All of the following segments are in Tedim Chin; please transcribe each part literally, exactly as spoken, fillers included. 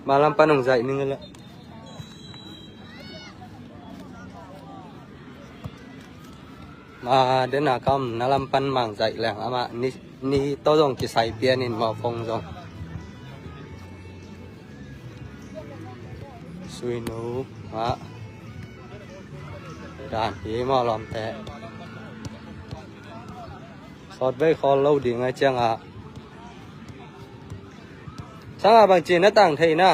Malam pan hong zaih ning le. Ma dena kam na lam pan mang zaih leng ama ni, ni to zong kisai pian in mawfong zong. Suinu ma dan hi mawlawmte. Sawt vei khawl lo ding a ciang a. Sanga bang ci na tang thei na.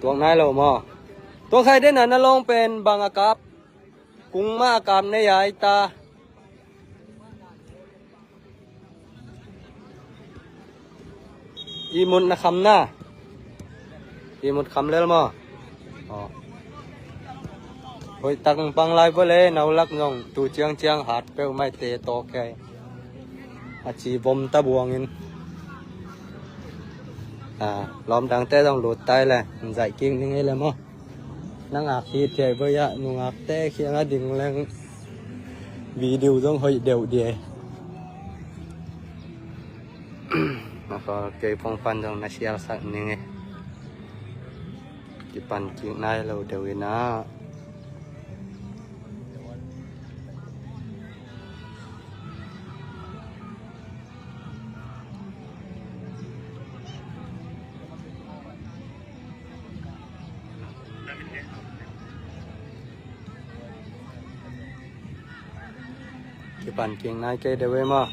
Tuak nai lo maw? Tuak khai den a na lawng pen bang a kap. Kung ma a kap nei a i ta. I mut na kham na. I mut kham lel maw? Aw. Hoih tak pang lai vua le, naulak zong tu ciangciang hat peuh maite tawk kei. A ci vom ta buangin. A, lawm dangte zong lut tai le, zaih kik ning ei le maw? Nang ak hi thiai vua ya, nungakte khiang a ding leng video zong hoih deuh di ei. Makaw kei phone pan zong na sial sak ning ei. Kipan kik nai lo deuh ina. Kipan kik nai kei deuh ei maw?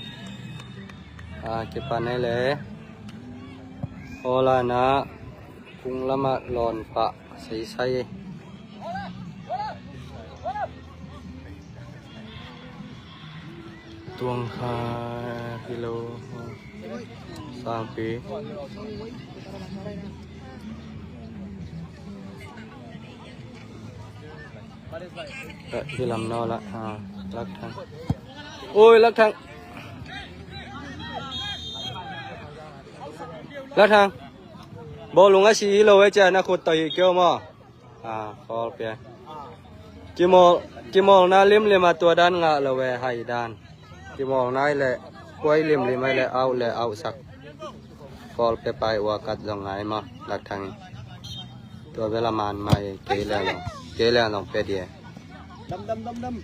A, kipan ei le. Aw lai na. Kung lamah lawn pah seisai. Tuang kha hi lo. Sangpi. Hi lam naw la. Lak Thang. Oi, Lak Thang. Lak Thang. Bawlung a si hi lo e cia na khut tawh hi kio maw? Khawl pia. Kimawl, kimawlna limlim a tua dan ngah lo e hai dan. Kimawl nai le kuai limlim ai le auh le auh sak. Khawl pia pai ua kat zong ngai maw? Lak Thang. Tua bela man mai kei le long. Kei le long pia dia. Dam, dam, dam, dam.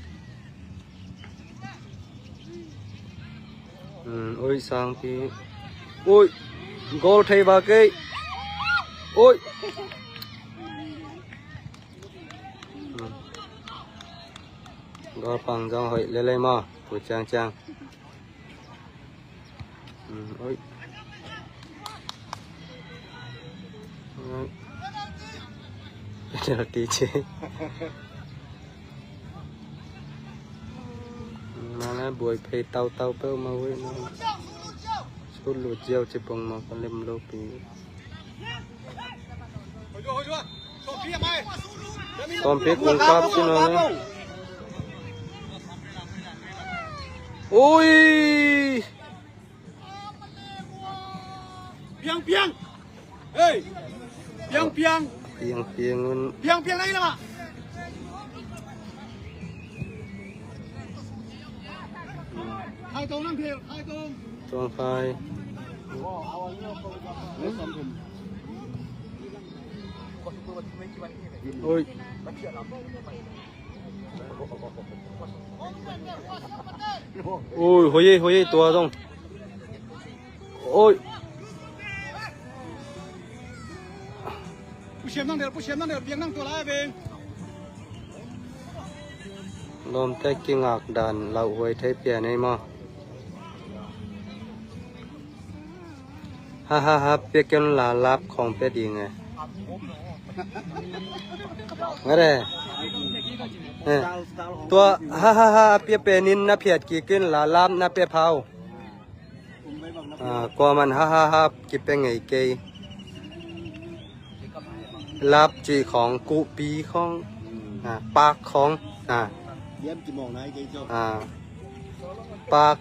Ui, Sangpi. Ui, goal thei ba kei. Ui. Goal pang zong hoih lelei maw? Pu Ciang Ciang. Ui. Penalty ci. Mala buai phei tautau peuh mah uh hi na. Sut lut ziau ci pong mah ka lem lo pi. Tawmpi kung kap ci na. Ui! Piang, piang. Hei. Piang, piang. Piang, piang un. Piang, piang lagi lama. Hai tong nang phel, hai tong. Tong hai. Oi. Ui, hoih ei, hoih ei, tua zong. Ui. Pusiam nang del, pusiam nang del, piang nang tua lai veng. Lawmte kingak dan lauhuai thei pian ei maw? Ha ha ha, pia ken la lap khong pia ding e. Ngare. Eh. Tua ha ha ha pia penin na phiat kikin la lap na pia phau. Ah, kuaman ha ha ha kipia ngei kei. Lap ci khong, kuhpi khong. Ah, pak khong. Ah. Ah. Pak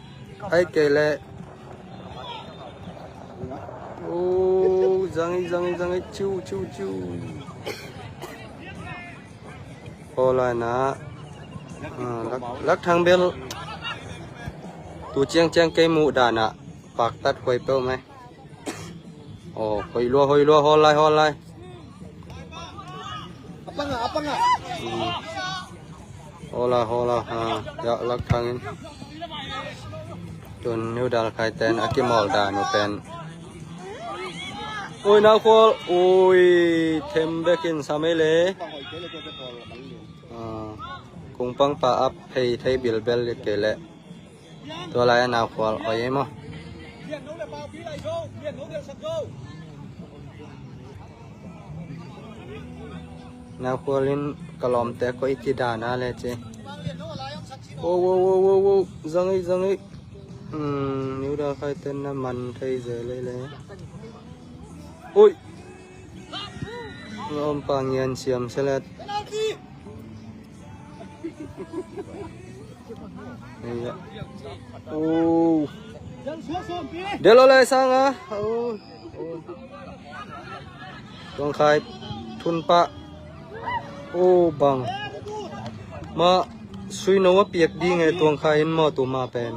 ai kei le. Oh, zang ei, zang ei, zang ei, ciu, ciu, ciu. Aw lai na. Ah, lak, lak thang bel. Tu ciang ciang kei muh dan ah. Pak tat huai peuh mai. Aw, hoih lua, hoih lua, hawl lai, hawl lai. A pang ah, a pang ah. Hmm. Hawl lai, hawl lai, ha, ya, Lak Thang in. Tun New Dalkhai ten a kimawl dan uh pen. Ui, Nau Khual, ui, them bekin sam ei le. Ah, kung pangpa a phei thei bilbel kei leh. Tua lai a Nau Khual hoih ei maw? Nau Khual in ka lawmte koih ci dan a le ci. Wo, wo, wo, wo, wo. Zang ei, zang ei. Hmm, New Dalkhai ten na man thei zel ei le. Ui. Nga om pa ngian siam selet. Iya. Oh. Delo lai sang ah. Oh. Oh. Tuang Khai thun pah. Oh, bang. Ma sui no a piak ding e Tuang Khai in maw tuma pen.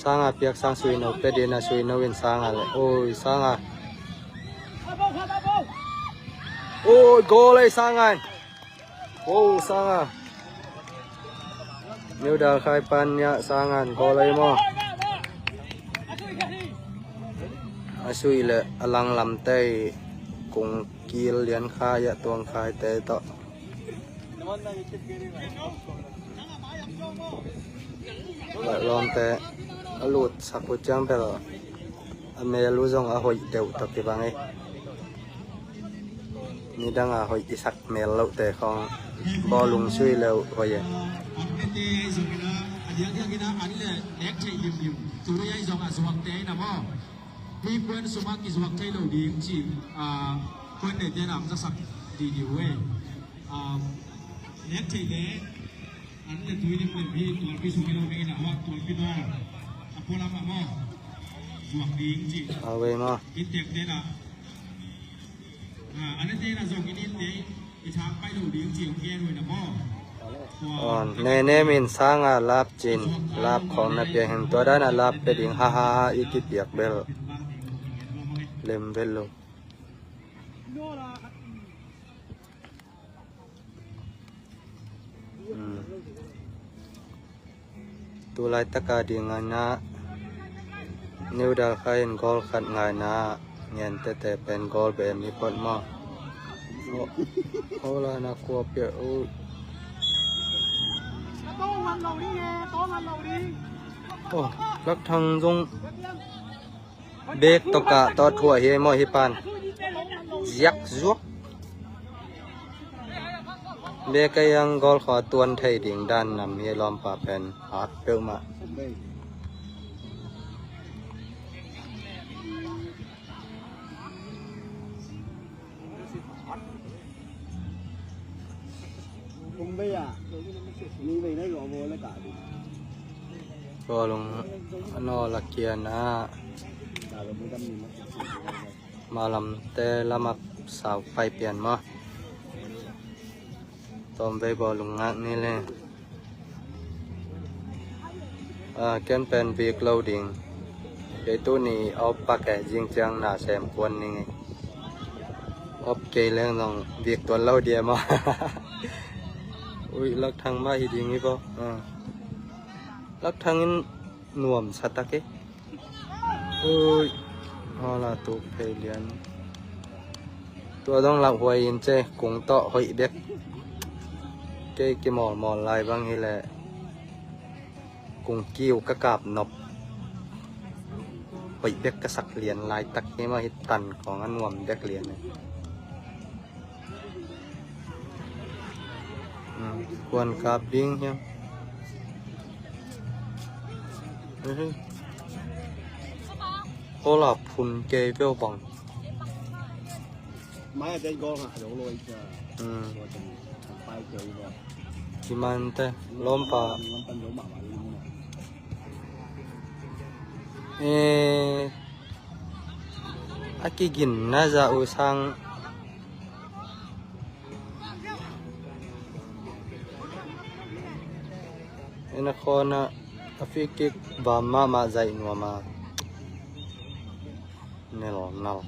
Sanga piak sang sui no pe dina sui no in sanga le. Oi, sanga. Oi, goal ei sanga. Oh, sanga. New Dalkhai pan ya sanga goal ei maw. A sui le a lang lam tei kung kil lian kha ya Tuang Khai te to. Lawmte a lut sak uh ciang bel a mel uh zong a hoih deuh tak kibang ei. Nidang a hoih i sak mel lohte khong bawlung sui leuh hoih e. Hi kuan suma kizuak thei lo ding ci, ah, kuan neite na ang zasak didi uh e. Ah, nek thei le an le tui lim le mi tualpi sung ilo me ina wak tualpi no a pualam a maw zuak ding ci. Awei maw. Intek te na. Ah, an le te na zong in inte i thak pai lo ding ci ong gen uh ina maw. On nene min sanga lap cin lap khong na piang hin tua dana lap pe ding ha ha ha i kipiak bel lem bel lo. Hmm. Tulai taka ding ngaina New Dalkhai in goal khat ngaina ngen tete pen goal be mi pot maw. Hola na kua pia u. Oh, Lak Thang zong bek tawh kah tawh thuah hi maw hi pan. Ziak zuak. Bek a yang goal khaw tuan thei ding dan nam hi lawmpa pen hat peuhmah. Bawlung a nawl a kian ah malamte lamah sau pai pian maw? Tawmvei bawlung ngak ni le. Ah, ken pen vik lo ding. Kei tuni op pak e, zing ciang na sem kuan ning e. Op kei leng zong vik tuan lo dia maw. Ui, Lak Thang mah hi ding hi bo. Ah. Lak Thang in nuam sa tak e. Ui, hala tuk phei lian. Tua dong lak huai in ce kung tawh hoih bek. Kei kimawlmawl lai bang hi leh kung kiu ka kap nop. Hoih bek ka sak lian lai tak hi mah hi tan kong a nuam bek lian e. Hmm, kuan kap ding hiam. Hola phun kei veu bang. Mai a dei gol ha lo lo i ka. Hmm. Kimante lompa. Eh, a kiginna zah uh sang. Ina khawna A free kick vam mahmah zaih nuam a. Nel nal.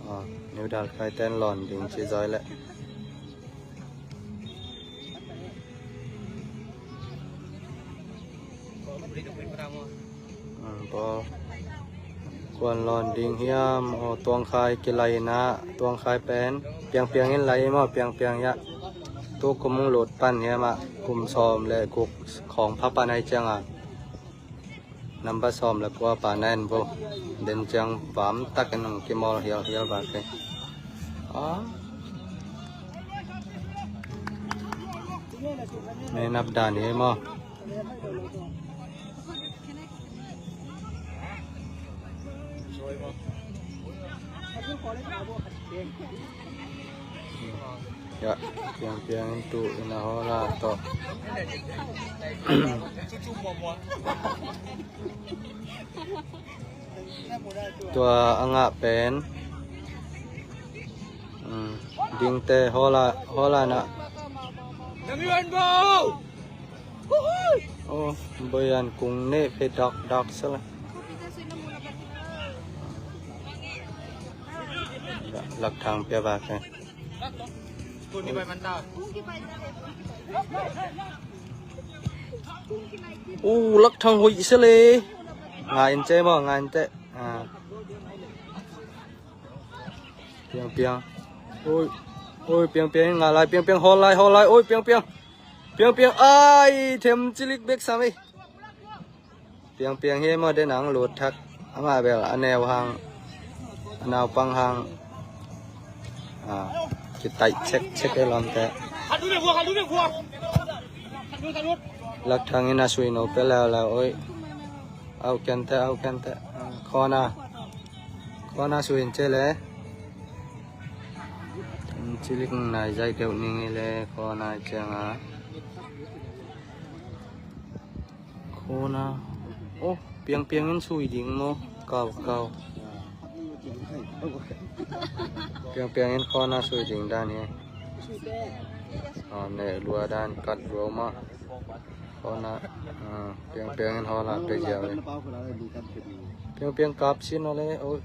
Ah, New Dalkhai ten lawn ding ci zaw leh. Ah, ball. Kuan lawn ding hiam? Aw, Tuangkhai kilai na, Tuangkhai pen. Piangpiang in lai maw, Piangpiang hiah. Tu kum hong lut pan hiam ah, kum sawm le guk khawng pha pan ai ciang ah. Number sawm le kua pa na en vo. Den ciang vam tak in hong kimawl hialhial bak hi. Ah. Nei nap dan hi maw. Ya, Piangpiang in tu in a hawla tawh. Tua a ngah pen. Hmm, dingte hawla, hawla na. Aw, Boyan kung neh phe dak dak sala. Lak Thang pia bak he. Uh, Lak Thang hoih sele. Nga in che maw, nga in te. Ah. Piangpiang. Oi. Oi, Piangpiang in nga lai, Piangpiang hawl lai, hawl lai. Oi, Piangpiang. Piangpiang, ai, them cilik bek sam ei. Piangpiang hi maw, den ang lut thak. Amah bel a neu hang, a naupang hang. Ah, kitaih cek cek ei lawmte. Lak Thang in a sui no pe leuleu, oi. Au kente, au kente. Ah, corner. Corner sui in che le. Cilik nai zai deuh ning i le, corner ciang a. Corner. Oh, Piangpiang in sui ding maw. Kau, kau. Piangpiang in corner sui ding dan hi. Ah, neh lua dan, kat lua mah. Corner, ah, Piangpiang in hawla pe ziau le. Piangpiang kap sin aw le, oh.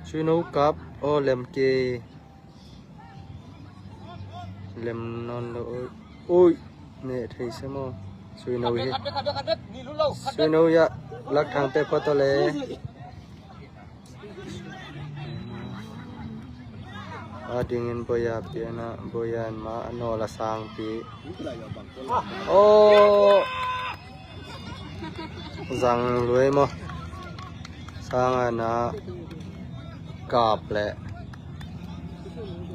Suino kap, oh, lem kei. Lem nawn lo, oi. Oi, neh thei se maw. Suino hi. Suino ya, Lak Thang te khua tawh le. A dingin Boya pian a, Boya in ma a nawl a sangpi. Aw. Zang lui maw. Sang a na kap le.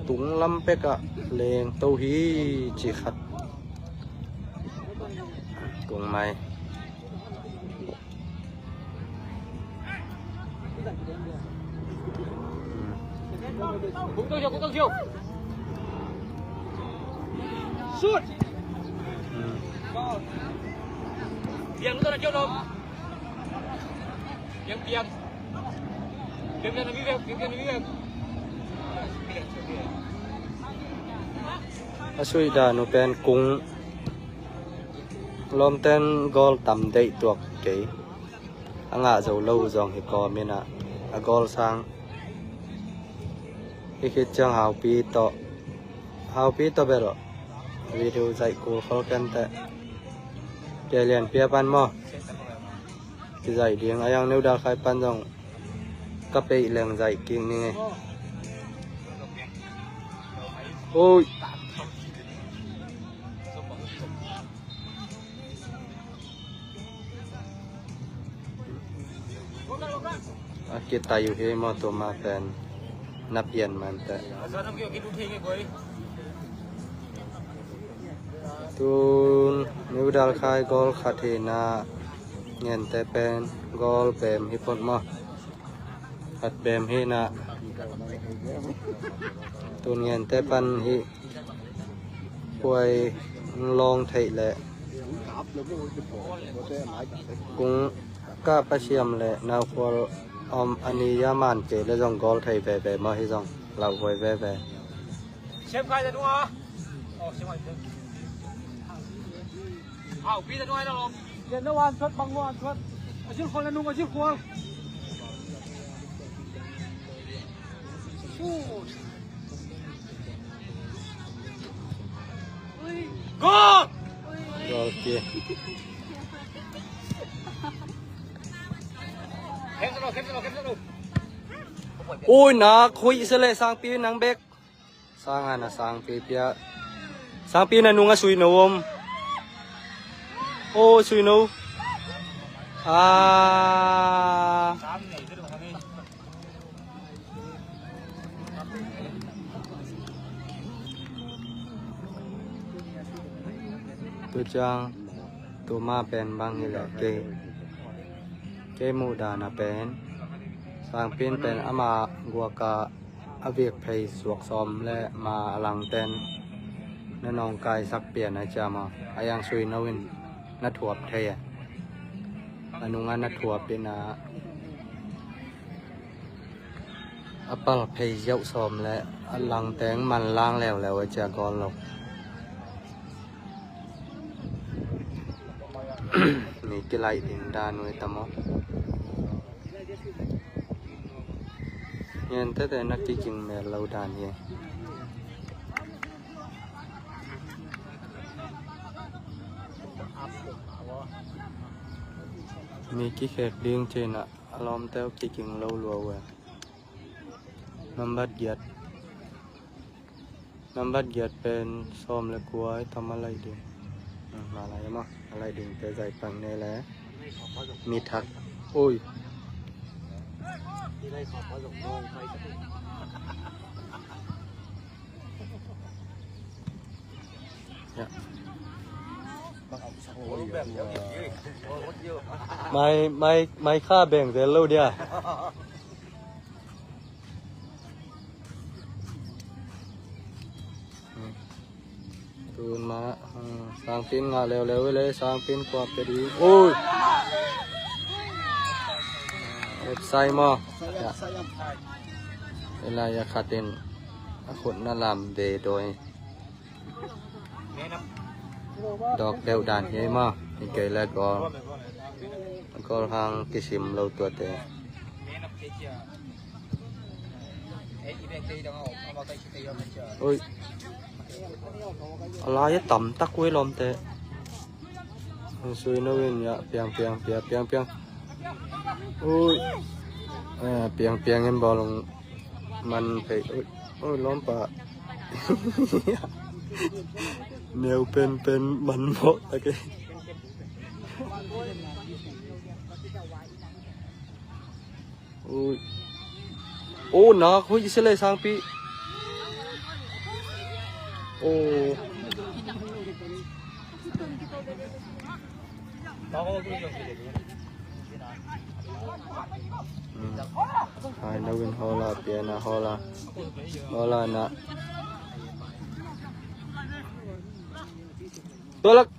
Tung lam pek a leng to hi ci khat. Tung mai. A sui dan uh pen kung lawmten goal tam deih tuak kei. A ngah zo lo uh zong hi kawm in ah, a goal sang. Hi khit ciang Haupi tawh, Haupi tawh bel video zaih kul khol kenteh. Pia lian pia pan maw. Kizaih ding a, yang New Dalkhai pan zong ka peih leng zaih kik ning ei. Oi. A kitai uh hi maw, tua ma pen na pian man teh. Tun New Dalkhai goal khat hi na, Ngente pen goal bem hi phot maw. Khat bem hi na. Tun Ngente pan hi. Kuai lawng theih leh kung kah pasiam leh naukhual om a ni a man kei leh zong goal thei veve maw, hi zong lauhuai veve. Siam khai le nung a. Oh, siam khai le. Hau pi ta nuai na lom. Lian na wan suat, bang wan suat. A zil khual na nung, a zil khual. Shoot. Goal! Goal kick. Ui, nak hui se le, Sangpi nang bek. Sang a na Sangpi pia. Sangpi na nung a sui no om. O, sui no. A. Tu ciang, tu ma pen bang hi le kei. Kei muh dan a pen. Sangpi in pen ama guak a a vik phei suak sawm le ma a langten na nawngkaisak pian a ciam a, a yang sui no in na thuap thei a, a nungah na thuap in a, a pal phei ziauh sawm le a langteng man lang leuleu a cia gawl lo. Mi kilaih ding dan uh hi ta maw? Ngen tete na kiging mel lo dan hi. Mi kikhek ding cin ah a lawmte uh kiging lo lua uh e. Nambat giat. Nambat giat pen sawm le kua i tam a laih ding. Hmm, ma lai maw? A laih ding te zai pang ne le. Mi thak. Ui. Ya. Mai, mai, mai kha beng zel lo dia. Tun ma, hmm, Sangpi in ngah leuleu le, Sangpi in kuak pia ding. Ui! Offside maw? Ya. Ila ya khatin a khut na lam ve doi. Dawk deuh dan hi maw? Hi kei le goal. Goal hang kisim lo tuate. Ui. A lai a tam tak ui lawmte. Sui no in ya, piang, piang, piang, piang, piang. Ui. Eh, piang, piang in bawlung man phei. Ui, ui, lawmpa. Neu pen, pen man mawh tak e. Ui. Oh, nak hui se le Sangpi. Oh. Hmm. Hai, na win hola, piana hola. Hola na. Tolak.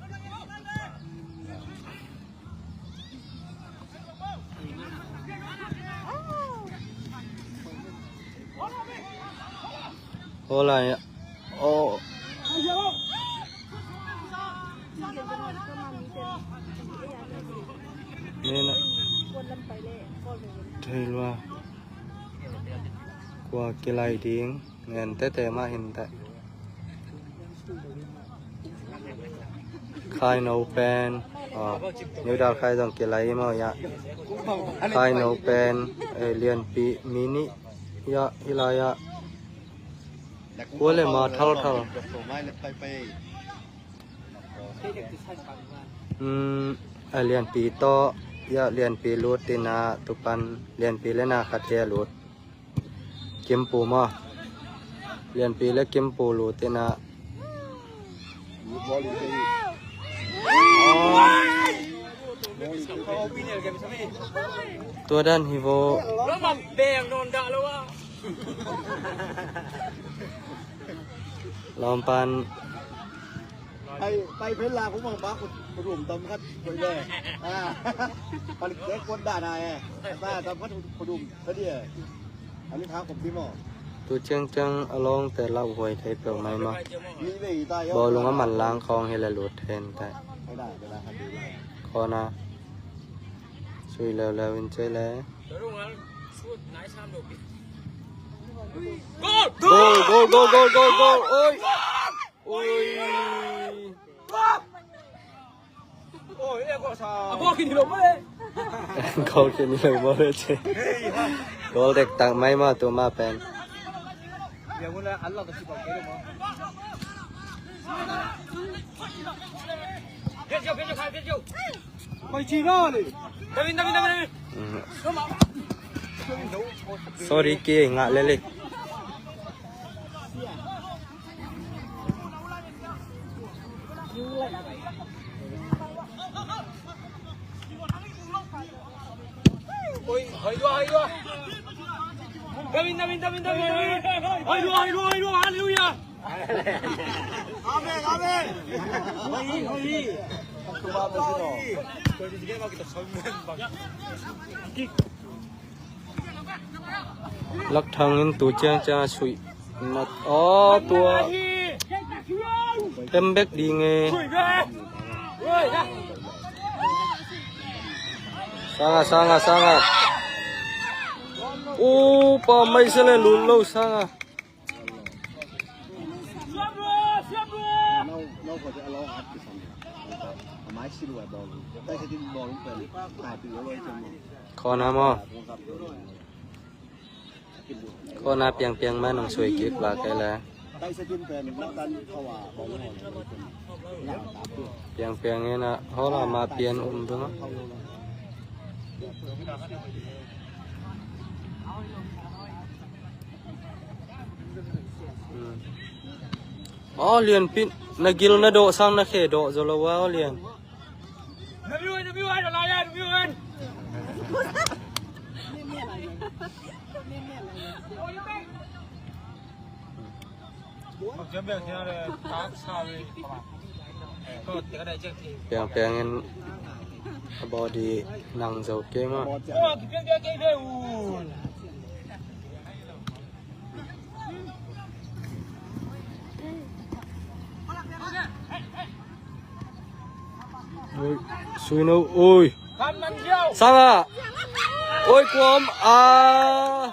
Hola ya. Oh. Nena. Thei lua. Kua kilai ding. Ngen tete mah hin teh. Khai no pen, ah, New Dal Khai zong kilai maw ya. Khai no pen, eh, lianpi mini ya, hilai ya. Kua le ma thal thal. Hmm, eh, lianpi to ya, lianpi lut tina tupan lianpi le na khat he lut. Kimpu maw? Lianpi le Kimpu lu tina. Tua dan hi vo. Lawmpan. Pai, pai phel la, kong bang ba, kong rum tam khat, kong le. Ah, palik dek kong dan a e. Ba, tam khat kong rum tadi e. Ani tha kong pi maw. Tu ciangciang a lawngte lauhuai thei peuhmah mah. Bawlung a manlang khawng hi le lut hen teh. Corner. Sui leuleu in cei le. Goal! Goal, goal, goal, goal, goal, goal! Oi! Oi! Goal khin hi lo maw le. Goal khin hi lo maw le cei. Goal dektak mai maw tu ma pen. Sorry, ki ngah lele. Oi, hai lua, hai lua. Damin, damin, damin, damin, damin. Hai lua, hai lua, hai lua, haleluya. Amen, amen. Lak Thang in tu ciangciang a suih mat aw tua. Tem bek ding e. Sanga, sanga, sanga. Upa mai sele lul lo sanga. Corner maw. Corner piangpiang mah nong sui kik la kei le. Piangpiang in a hola ma pian um ding a. Aw Lian pin na gil na dawh sang na khe dawh zaw lo a aw Lian. Piangpiang in a body nang zo kei maw. Oi, Suino, oi. Sanga. Oi, kuam. Ah.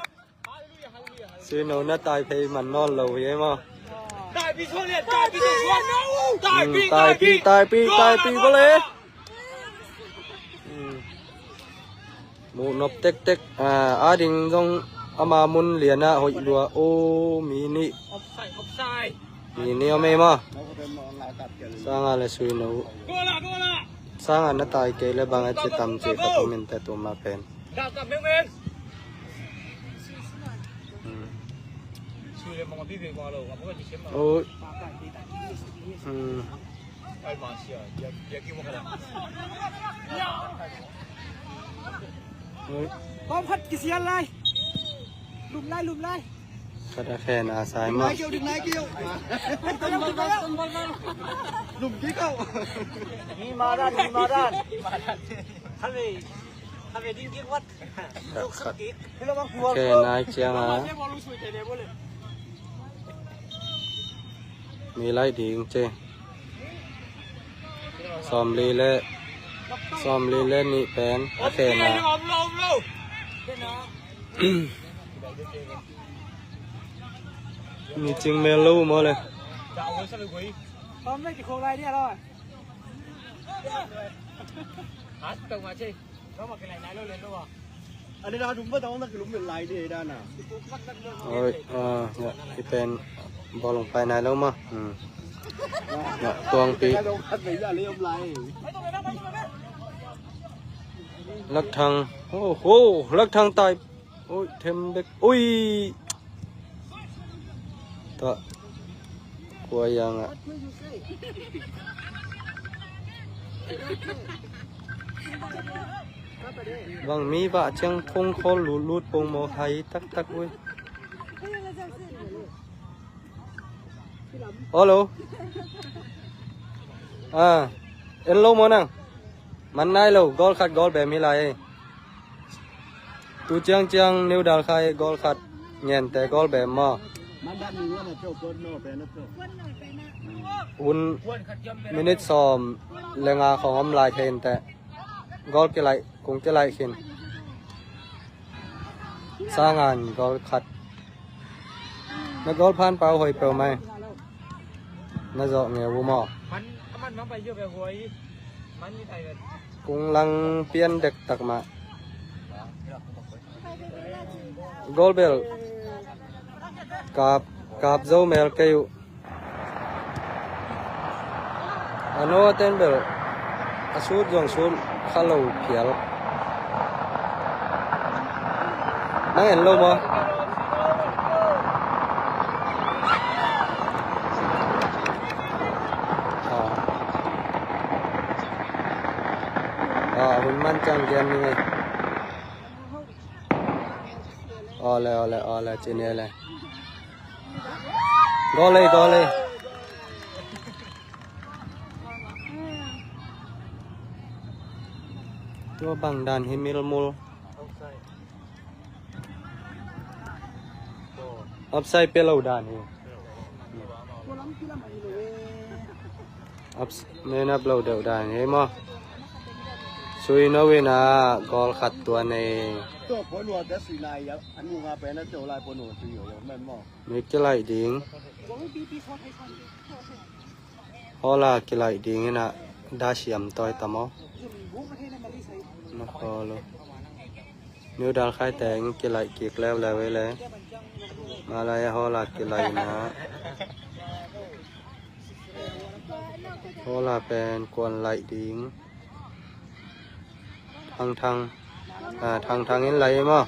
Suino na tai phei man nawn lo hi e maw. Taipi, taipi, taipi, taipi, taipi, taipi, bole. Muh nop tektek, ah, ading zong ama mun lian ah hoih lua. Oh, mi nih. Mi nih om ei maw. Sanga le Suino. Sanga na tai kei le bang a ci tam ci ka comment te tu ma pen. Hmm. Oh. Hmm. Bawm khat kisial lai. Lum lai, lum lai. Khat a khen a sai maw. Lum kik au. Mi madan, mi madan. Khat ve, khat ve ding kik vat. Khat, khat. Khen a ciang a. Mi lai ding ce. Sawmli le, sawmli le nih pen a khen a. Mi cing mel lo maw le. Oi, ah, ya, i pen bawlung pai nai lo maw. Hmm. Ya, tuangpi. Lak Thang. Oh, oh, Lak Thang tai. Oi, them bek. Oi. Ta. Kua yang ah. Bang mi bah ciang phone call lutlut pong maw hai taktak ui. Hello. Ah, en lo maw nang. Man nai lo, goal khat goal bem hi lai. Tu ciangciang New Dalkhai goal khat, Ngente goal bem maw. Hun minit sawm le nga khawng om lai thei inteh. Goal kilaih, kung kilaih khin. Sangan goal khat. Na goal phan pau hoi peuh mai. Na zawh ngeu uh maw? Kung lang pian dektak mah. Goal bel kap, kap zo mel kei uh. A no ten bel a sut zong sut kha lo phial. Nang en lo maw? Ah. Ah, hun man ciang gen ni ngei. Ole, ole, ole, cine le. Goal ei, goal ei. Tua bang dan hi milmul. Offside pe lo dan hi. Ups, men up lo deuh dan hi maw? Sui no win a, goal khat tua nei. Mi kilaih ding. Hola kilaih ding ina, da siam tawi ta maw? Na khawl uh. New Dalkhai teng kilaih kik leuleu ei le. Malai a hola kilaih ina. Hola pen kuan laih ding. Thangthang, ah, Thangthang in lai maw?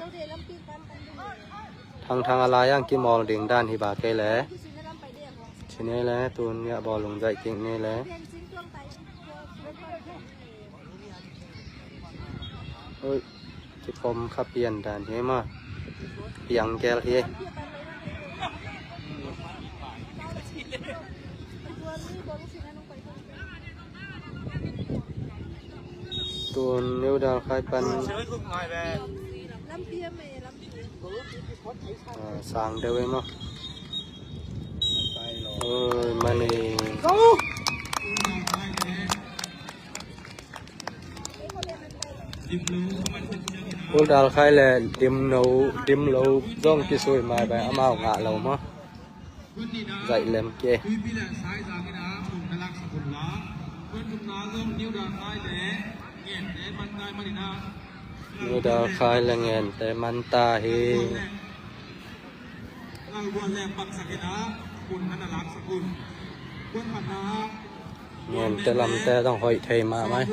Thangthang a lai ang kimawl ding dan hi ba kei le. Cine le tun ya bawlung zaih kik ni le. Ui, kipom kha pian dan hi maw? Piang gel hi. Tun New Dalkhai pan, ah, sang deuh ei maw? Oi, mani. New Dalkhai le dim no, dim lo zong kisui mai bai amau ngah lo maw? Zaih lem ke. New Dalkhai le Ngente man ta hi. Ngente lamte zong hoih thei mahmah.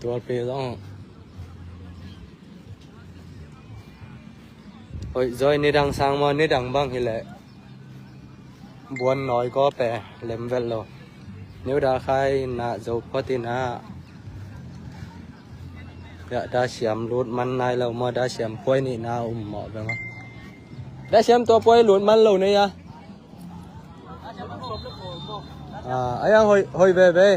Tualpi zong hoih zaw, nidang sang maw, nidang bang hileh buan nawi gawp e, lem vet lo. New Dalkhai na zo phot ina. Yah, da siam lut man nai lo maw, da siam puai nihna um mawh ve maw. Da siam tua puai lut man lo nei a. Ah, ai ang hoih, hoih veve.